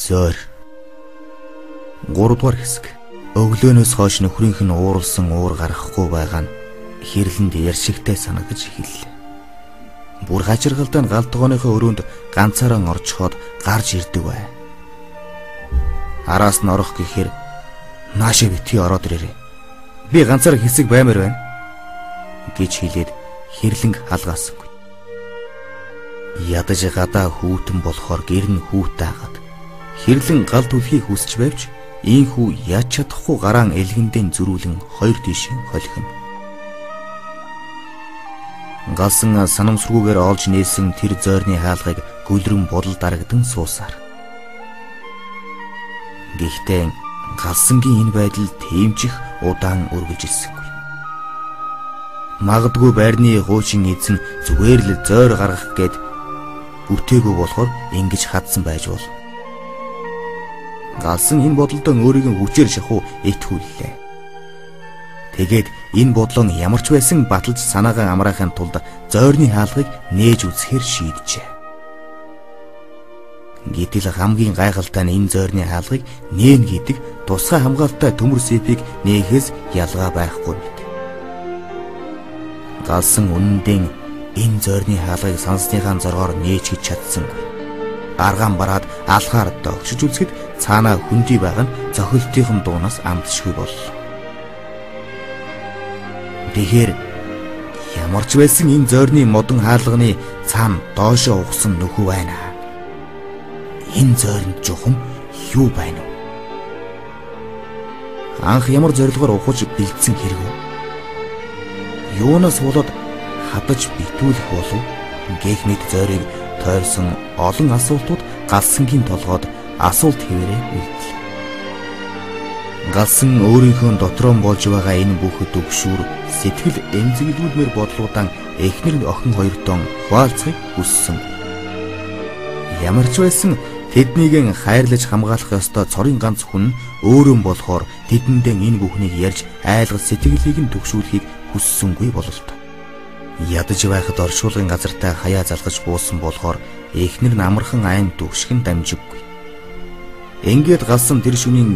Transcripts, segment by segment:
Зөөр. 3 дугаар хэсэг. Өглөөнөөс хойш нөхрийнх нь ууралсан уур гаргахгүй байгаа нь хэрлэнд ярьшигтай санагдаж эхэллээ. Бүр хачиргалтай нь гал тогооныхоо өрөөнд ганцаараа орчиход гарч ирдэг бай. Араас нь орох гэхээр наашаа битгий ороод ирээрэй. Би ганцаараа хэсэг баймаар байна гэж хэлээд хэрлэнг халгаасангүй. Ядаж гадаа хүүтэн болохоор гэр нь хүүтаагаад хэрлэн гал түлхийг хүсч байвч ийхүү яаж чадахгүй гараан элгэндэн зөрүүлэн хоёр тийшээ холихно. Галсан санамсаргүйгээр олж нээсэн тэр зойрны хаалгыг гөлрөн бодол дарагдан суусаар. Гэхдээ галсангийн энэ байдал тэмчих удаан үргэлжилсэнгүй. Магадгүй байрны хуучин эзэн зүгээр л зойр гаргах гээд бүтээгүй болохоор ингэж хадсан байж бол. Галсан энэ бодолдоо өөрийгөө хүчээр шахуу итгүүллээ. Тэгээд энэ бодлоо ямар ч байсан баталж санаагаа амраахын тулд зойрны хаалгыг нээж үзэхээр шийджээ. Гэтэл хамгийн гайхалтай нь энэ зойрны хаалгыг нээн гэдэг тусгай хамгаалттай төмөр сейфийг нээхээс ялгаа байхгүй мэт. Галсан үнэндээ энэ зойрны хаалгыг сансныхаа зоргоор нээж гэж чадсангүй. Аргаан бараад алхаар догшиж үзэхэд цаанаа хөндөй байгаа нь зохилтынхон дуунаас амтшгүй боллоо. Тэгэхээр ямар ч байсан энэ зойрны модон хаалганы цаана доошоо ухсан нөхөө байна. Энэ зойронд жухам юу байна вэ? Анх ямар зорилгоор ухаж бэлдсэн хэрэг вэ? Юунаас болоод хадаж битүүлэх болов гэх мэт зойрыг тойрсон олон асуултууд галсангийн толгойд асуулт хэвээрээ үлдлээ. Галсан өөрийнхөө дотроо болж байгаа энэ бүх төгшүүр сэтгэл эмзэглүүлмээр бодлуудаа эхнэр охин хоёртон хуваалцахыг хүссэн. Ямар ч байсан тэднийг хайрлаж хамгаалах ёстой цорын ганц хүн өөрөө болохоор тэдэндээ энэ бүхнийг ярьж айлгаж сэтгэлийг нь төгшүүлэхийг хүссэнгүй бололтой. Ядаж байхад оршуулгын газартай хаяа залгаж буусан болохоор эхнэр нь амархан айн төгшгөн дамжиггүй. Ингээд галсан тэр шөнийн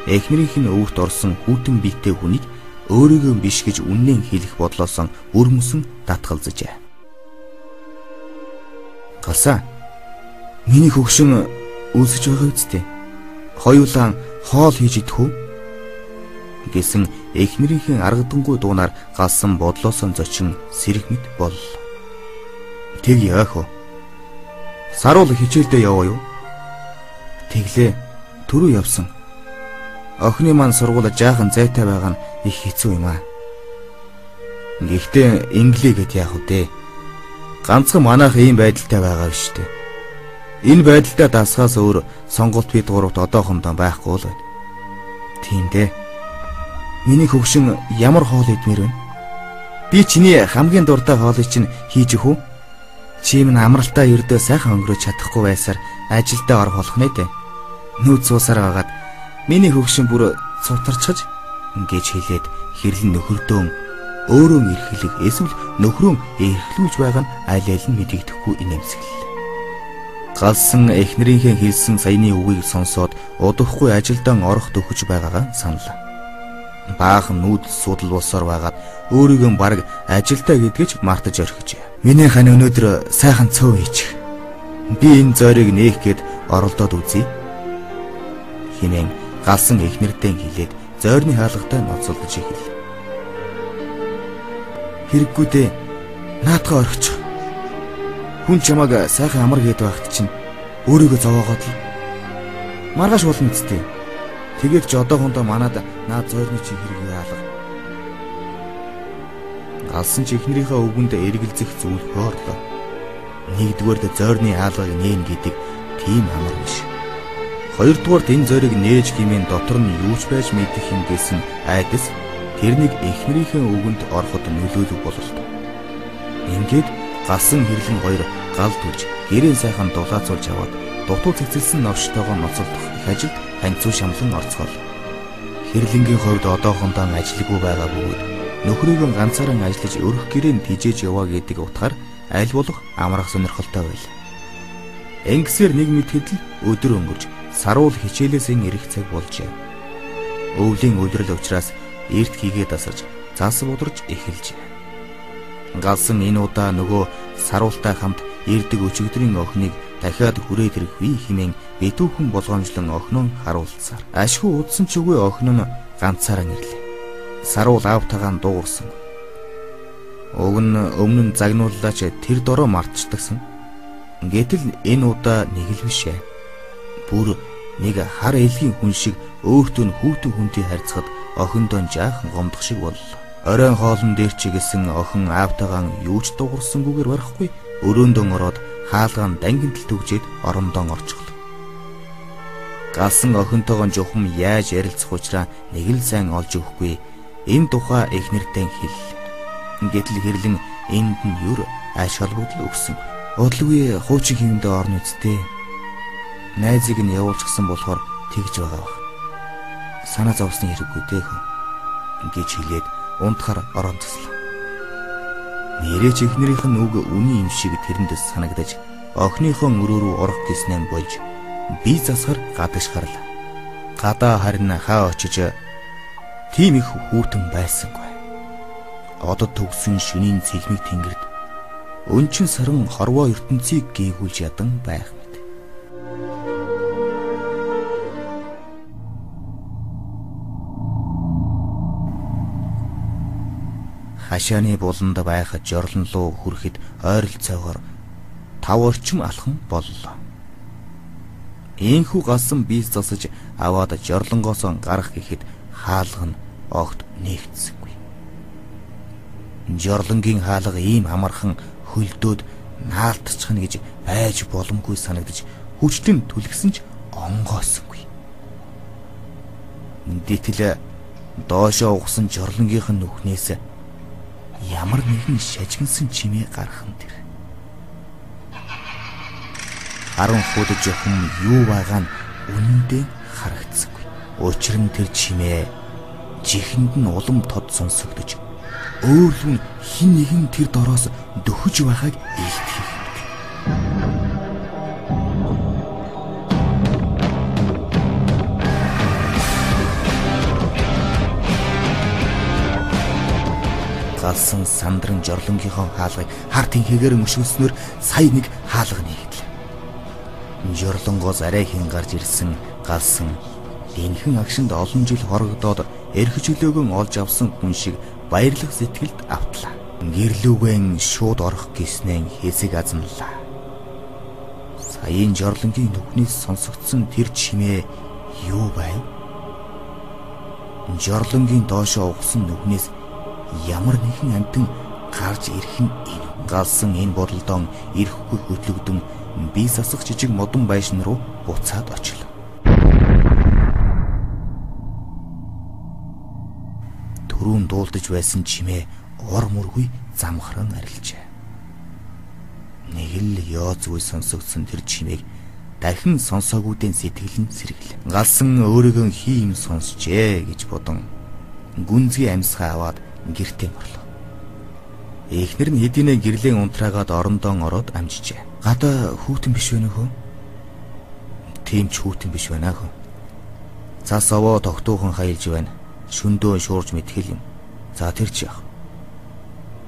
эхнэрийнх нь өвөрт орсон хүйтэн биетэй хүнийг өөрийгөө биш гэж үннээ хэлэх бодлоосон өрмөсөн татгалзажээ. Галсаа, миний хөгшин өлсөж байгаа үсттэй. Хоёулаа хоол хийж идэх үү гэсэн эхнэрийнхээ аргадангуй дуунаар галсан бодлоосон зочин сэрэх мэт боллоо. Тэг яах вэ? Саруул хичээлдээ яваа юу? Тэглээ. Түрүү явсан. Охины маань сургууль жаахан зайтай байгаа нь их хэцүү юм аа. Гэхдээ инглий гэд яах вэ? Ганцхан манайх ийм байдалтай байгаа биш үү? Энэ байдалтай дасгаас өөр сонголт бид гуравт одоохондоо байхгүй л байна. Тийм дээ. Миний хөгшин ямар хоол идмээр вэ? Би чиний хамгийн дуртай хоолыг чинь хийж өгөх үү? Чи минь амралтаа ердөө сайхан өнгөрөөж чадахгүй байсаар ажилдаа орох болох нэ дээ. Нүүд суусаар байгаад миний хөгшин бүр цутарчхаж гэж хэлээд хэрлэн нөхөрдөө өөрөө эрхлэх эсвэл нөхрөө эрхлүүлж байгаа нь аль аль нь мэдэгдэхгүй инээмсэглэлээ. Галсан эхнэрийнхээ хэлсэн саяны үгийг сонсоод удахгүй ажилдаа орох төхөж байгаагаа саналаа. Баахан нүүдэл судал болсоор байгаад өөрийгөө бараг ажилдаа гэдгийг мартаж орхижээ. Миний хань өнөөдөр сайхан цөв хийчих. Би энэ зойрыг нээх гээд оролдоод үзье хэмээн галсан эхнэрдээ хэлээд зойрны хаалгатай ноцолдож эхэллээ. Хэрэггүй дээ. Наадхаа орхичих. Хүн чамайг сайхан амар гээд байхад чинь өөрийгөө зовоогоод л маргааш болно үсттэй. Тэгээд ч одоохондоо манад наад зойрны чи хэрэг яалга. Галсан ч эхнэрийнхээ үгэнд эргэлзэх зүйл хоорлоо. Нэгдүгээрт зойрны хаалгыг нээн гэдэг тийм амар биш. Хоёрдугаарт энэ зойрыг нээж гимэн дотор нь юу ч байж мэдэх юм гэсэн айдас тэрнийг эхнэрийнхээ үгэнд ороход нөлөөлөв бололтой. Ингээд галсан хэрлэн хоёр гал түлж гэрээ сайхан дулаацуулж аваад дутуу цэгцэлсэн новштойгоо ноцолдох их ажилд ханьцуу шамлан орцгоол. Хэрлэнгийн хувьд одоохондоо ажилгүй байгаа бөгөөд нөхрийгөө ганцаараа ажиллаж өрх гэрээ тижээж яваа гэдэг утгаар аль болох амрах сонирхолтой байл. Ингэсээр нэг мэдхэд л өдөр өнгөрч Саруул хичээлээсээ ирэх цаг болжээ. Өвлийн улирал учраас эрт хийгээ дасарч цас бударч эхэлжээ. Галсан энэ удаа нөгөө саруултай хамт ирдэг өчигдрийн охиныг дахиад хүрээд ирэх үе хэмээн битүүхэн болгоомжлон охиноо харуулсаар. Ашгүй удсан ч үгүй охин нь ганцаараа ирлээ. Саруул аавтайгаа дуугарсан. Уг нь өмнө нь загнууллаач тэр дороо мартчихдагсан. Гэтэл энэ удаа нэг л биш ээ. Бүр нэг хар элгийн хүн шиг өөртөө нь хүүтэн хүнтэй харьцахад охиндоо жаахан гомдох шиг боллоо. Оройн хоолн дээр чиглэсэн охин аавтайгаа юу ч дуугарсангүйгээр барахгүй өрөөндөө ороод хаалгаан дангинтал түгжээд орондоо орчихлоо. Галсан охинтойгоо жухам яаж ярилцах учраа нэг л сайн олж өгөхгүй энэ тухай эхнэртэй хэллээ. Гэтэл хэрлэн энд нь юр аш холбогдол өгсөн. Удалгүй хуучин хиймдээ орно үсттэй. Найзыг нь явуулчихсан болохоор тэгж байгаа бах. Санаа зовсны хэрэггүй дээ хөө гэж хэлээд унтахаар орон заслаа. Нэрээч эхнэрийнх нь үг үний юм шиг тэрэнд санагдаж охиныхоо өрөө рүү орох гэснээр болж би засахар гадагш гарлаа. Гадаа харин хаа очиж тийм их хүүтэн байсангүй. Одод төгсөн шөнийн цэлмэг тэнгэрд өнчин саран хорвоо ертөнцийг гээгүүлж ядан байх мэт. Хашааны буланд байх жорлон руу хүрэхэд ойролцоогоор 5 орчим алхам боллоо. Ийхүү галсан бие засаж аваад жорлонгоос гарах гэхэд хаалга нь огт нээгдсэнгүй. Жорлонгийн хаалга ийм амархан хөлдөөд наалтчихна гэж байж боломгүй санагдаж хүчлэн түлхсэн ч онгоосонгүй. Гэтэл доошоо угсан жорлонгийнх нь нүхнээс ямар нэгэн шажигнсан чимээ гарах нь тэр. Харан хүүд жохом юу байгаа нь үнэндээ харагдсангүй. Учир нь тэр чимээ жихэнд нь улам тод сонсогдож өөрлөн хин нэгэн тэр дороос дөхөж байгааг илтгэх мэт. Галсан сандран жорлонгийнхоо хаалгыг хар тэнхэгээр мөшгөлснөөр сая нэг хаалга нээгдлээ. Жорлонгоос арай хин гарч ирсэн галсан энхэн агшинд олон жил хорогдоод эрх чөлөөгөн олж авсан хүн шиг баярлах сэтгэлд автлаа. Гэрлүүгэн шууд орох гэснээ хэсэг азамлаа. Саяын жорлонгийн нүхнээс сонсогдсон тэр чимээ юу байв? Жорлонгийн доошоо угсан нүхнээс ямар нэгэн амьтан гарч ирэх нь энэ. Галсан энэ бодолдон ирэхгүй хөтлөгдөн бие сасах жижиг модон байшин руу буцаад очлоо. Түрүүн дуулдаж байсан чимээ ор мөргүй замхран арилжээ. Нэг л ёозгүй сонсогдсон тэр чимээг дахин сонсоогүйдэн сэтгэл нь сэргэлээ. Галсан өөрийгөө хий юм сонсчээ гэж бодон гүнзгий амьсгаа аваад гэртээ орлоо. Эхнэр нь хэдийнэ гэрлэн унтраагаад орондоо ороод амжижээ. Гадаа хүүтэн биш вэ нөхөө? Тийм ч хүүтэн биш байна хөө. Цас овоо тогтуухан хаялж байна. Шөндөө шуурж мэдхэл юм. За тэр чи яах?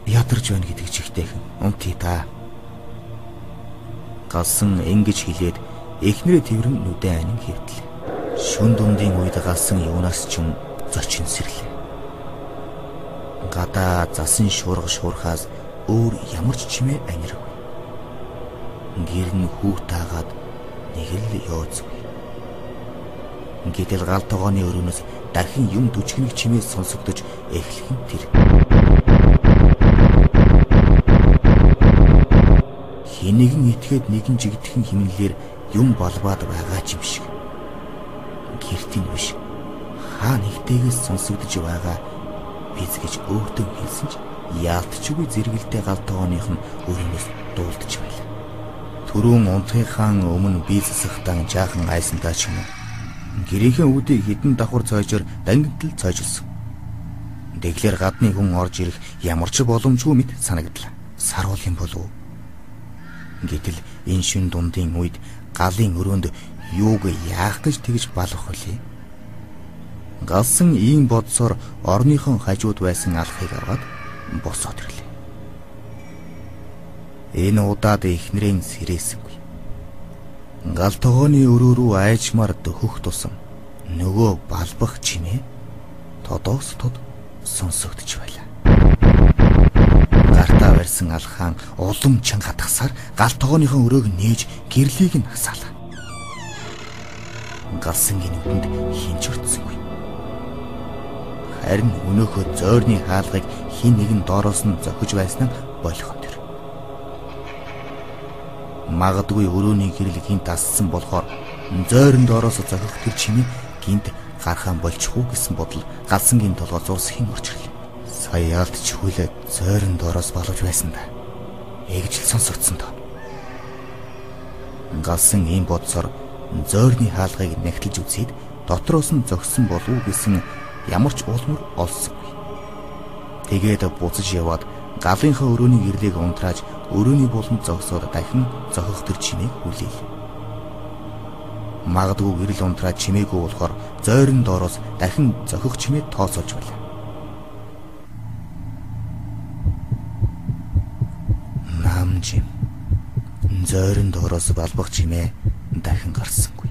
Ядарч байна гэдэг чихтэйхэн. Унтъя та. Галсан ингэж хэлээд эхнэрээ тэрвэн нүдэн анин хэвтлээ. Шүн дундын үед галсан юунаас ч юм зочин сэрлээ. Гадаа засан шуурга шуурхаас өөр ямар ч чимээ аниргүй. Гэр нь хүүтаагаад нэг л ёозгүй. Гэтэл гал тогооны өрөөнөөс дахин юм дүжгэнэг чимээ сонсогдож эхлэх нь тэр. Хэн нэгэн итгээд нэгэн жигдэхэн химнэлээр юм балбаад байгаа ч юм шиг. Гэртийн биш. Хаа нэгтэйгээс сонсогдож байгаа биз гэж өөртөө хэлсэн ч яалтчгүй зэрэгэлдээ гал тогооных нь өрөөнөөс дуулдаж байлаа. Түрүүн унтахынхаа өмнө бие засахтаа жаахан айсантай ч юм уу. Гэрийнхээ үүдийг хідэн давхар цойжоор дангинтал цойжилсан. Тэглэр гадны хүн орж ирэх ямар ч боломжгүй мэт санагдлаа. Саруул юм болов уу? Гэтэл энэ шүн дундын үед галын өрөөнд Юуг яах гэж тэгж балах вүлээ? Галсан ийм бодсоор орныхон хажууд байсан алхыг аваад босоод ирлээ. Энэ удаад эхнэрийн сэрээсэнгүй. Гал тогооны өрөө рүү айжмаар дөхөх тусам нөгөө балбах чимээ тодоос тод сонсогдож байлаа. Гартаа барьсан алхаан улам чанга хатгасаар гал тогооныхон өрөөг нээж гэрлийг нь хасаалаа. Галсангийн нүдэнд хэн ч өртсөнгүй. Харин өнөөхөө зойрны хаалгыг хин нэгэн доороос нь зохиж байсан нь болгон тэр. Магадгүй өрөөний гэрэл гинт ассан болохоор зойрон доороос зохих тэр чимээ гинт гарахаа болчих уу гэсэн бодол галсангийн толгой зурс хэн орж ирлээ. Сая ялдч хүлээ зойрон доороос балвж байсан да. Эгжил сонсогдсон доо. Галсан ийм бодсоор зойрны хаалгыг нягтлж үзээд дотроос нь зогссон болов уу гэсэн ямар ч улмөр олсонгүй. Тэгээд буцаж яваад галынхаа өрөөний гэрлийг унтрааж өрөөний буланд зогсоод дахин зохих тэр чимээг хүлээл. Магадгүй гэрэл унтраа чимээгүй болохоор зойрон доороос дахин зохих чимээ тооцоолж байлаа. Намжим зойрон доороос балбах чимээ дахин гарсангүй.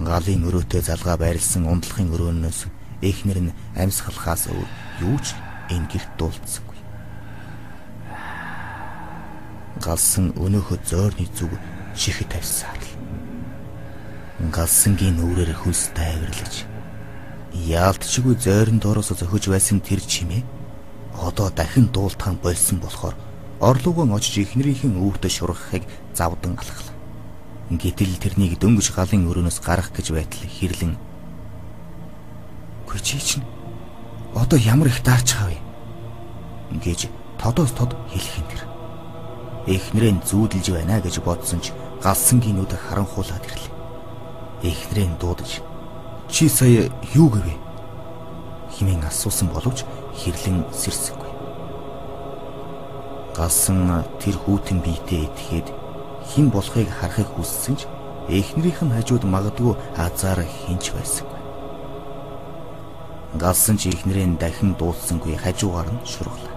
Галын өрөөтэй залгаа байрлсан ундлахын өрөөнөөс эхнэр нь амьсгалахаас өөр юу ч энэ гэрт дуулдсангүй. Галсан өнөөхөө зойрны зүг чихэд тавьсаар л галсангийн нүрээр хөлс тайварлаж яалтчгүй зойрон доороос зохиж байсан тэр чимээ одоо дахин дуултаан болсон болохоор орлогон очиж эхнэрийнхэн өвөртөө шургахыг завдан алхлаа. Гэтэл тэрнийг дөнгөж галын өрөөнөөс гарах гэж байтал хэрлэн "Үгүй чи чинь одоо ямар их даарч байгаа вэ?" гэж тодоос тод хэлэх юм тэр. Эхнэрээ зүүдэлж байна гэж бодсон ч галсангийн нүд харанхуулаад ирлээ. Эхнэрээ дуудаж "Чи сая юу гэвэ?" хэмээн асуусан боловч хэрлэн сэрсэнгүй. Галсан тэр хүүтэн биетэй итгэхэд хэн болохыг харахыг хүссэн ч эхнэрийнх нь хажууд магадгүй азаар хинч байсангүй. Галсан ч эхнэрээ дахин дуудсангүй, хажуугаар нь шургалаа.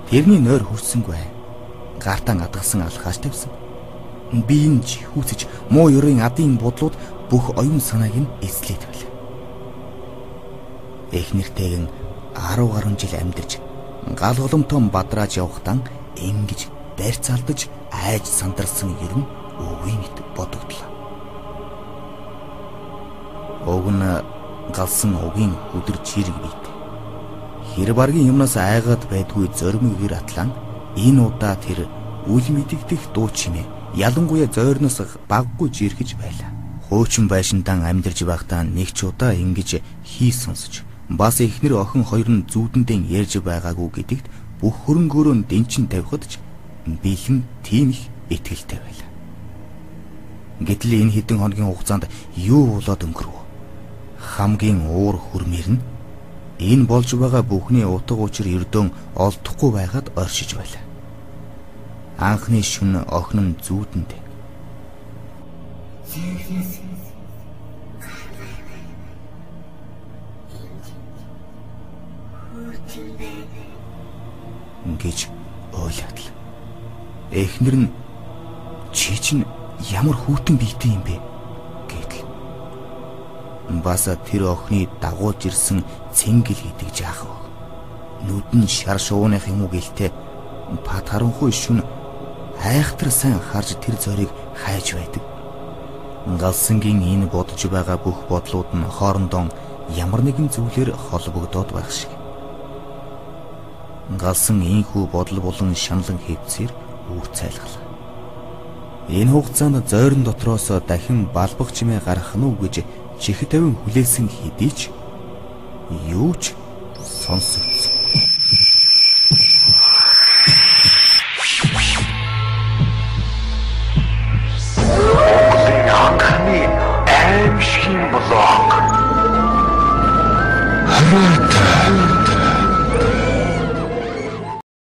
Тэрний нойр хүрсэнгүй. Гартан адгасан алхааш тавьсан. Бие нь хүүцэж муу ерийн адын бодлууд бүх оюун санааг нь эзлээд байлаа. Эхнэртэйгэн 10 гаруй жил амьдарч гал голомтон бадрааж явахдаа ингэж барьцаалдаж айж сандарсан ер нь өвгийн мэт бодогдлоо. Уг нь галсан угийн өдөр чирэг биетэй. Хэр баргийн юмнаас айгаад байдгүй зоримог гэр атлан энэ удаа тэр үл мэдэгдэх дуу чимээ ялангуяа зойрноос баггүй жиргэж байлаа. Хуучин байшинтан амьдарч байхдаа нэг ч удаа ингэж хий сонсож бас эхнэр охин хоёр нь зүүдэндээ ярьж байгаагүй гэдэгт бүх хөрөнгөөрөө дэнчин тавихад ч бэлэн тийм их итгэлтэй байлаа. Гэтэл энэ хэдэн хоногийн хугацаанд юу болоод өнгөрөв? Хамгийн уур хүрмээр нь энэ болж байгаа бүхний утга учир ердөөн олдохгүй байгаад оршиж байлаа. Анхны шөнө охин нь зүүдэндээ гэж ойлоод л. Эхнэр нь чи чинь ямар хүүтэн биетэй юм бэ гэтэл. Бас тэр охины дагуулж ирсэн цэнгэл гэдэг жаахан охин. Нүд нь шар шууных юм уу гэлтэй пат харанхуй шүн айхтар сайн харж тэр зориг хайж байдаг. Галсангийн энэ бодож байгаа бүх бодлууд нь хоорондоо ямар нэгэн зүйлээр холбогдоод байх шиг. Галсан ийхүү бодол болон шаналн хэвцээр үр цайлгалаа. Энэ хугацаанд зойрон дотроос дахин балбах чимээ гарах нь уу гэж чихэг тавин хүлээсэн хэдий ч юу ч сонсогдсонгүй.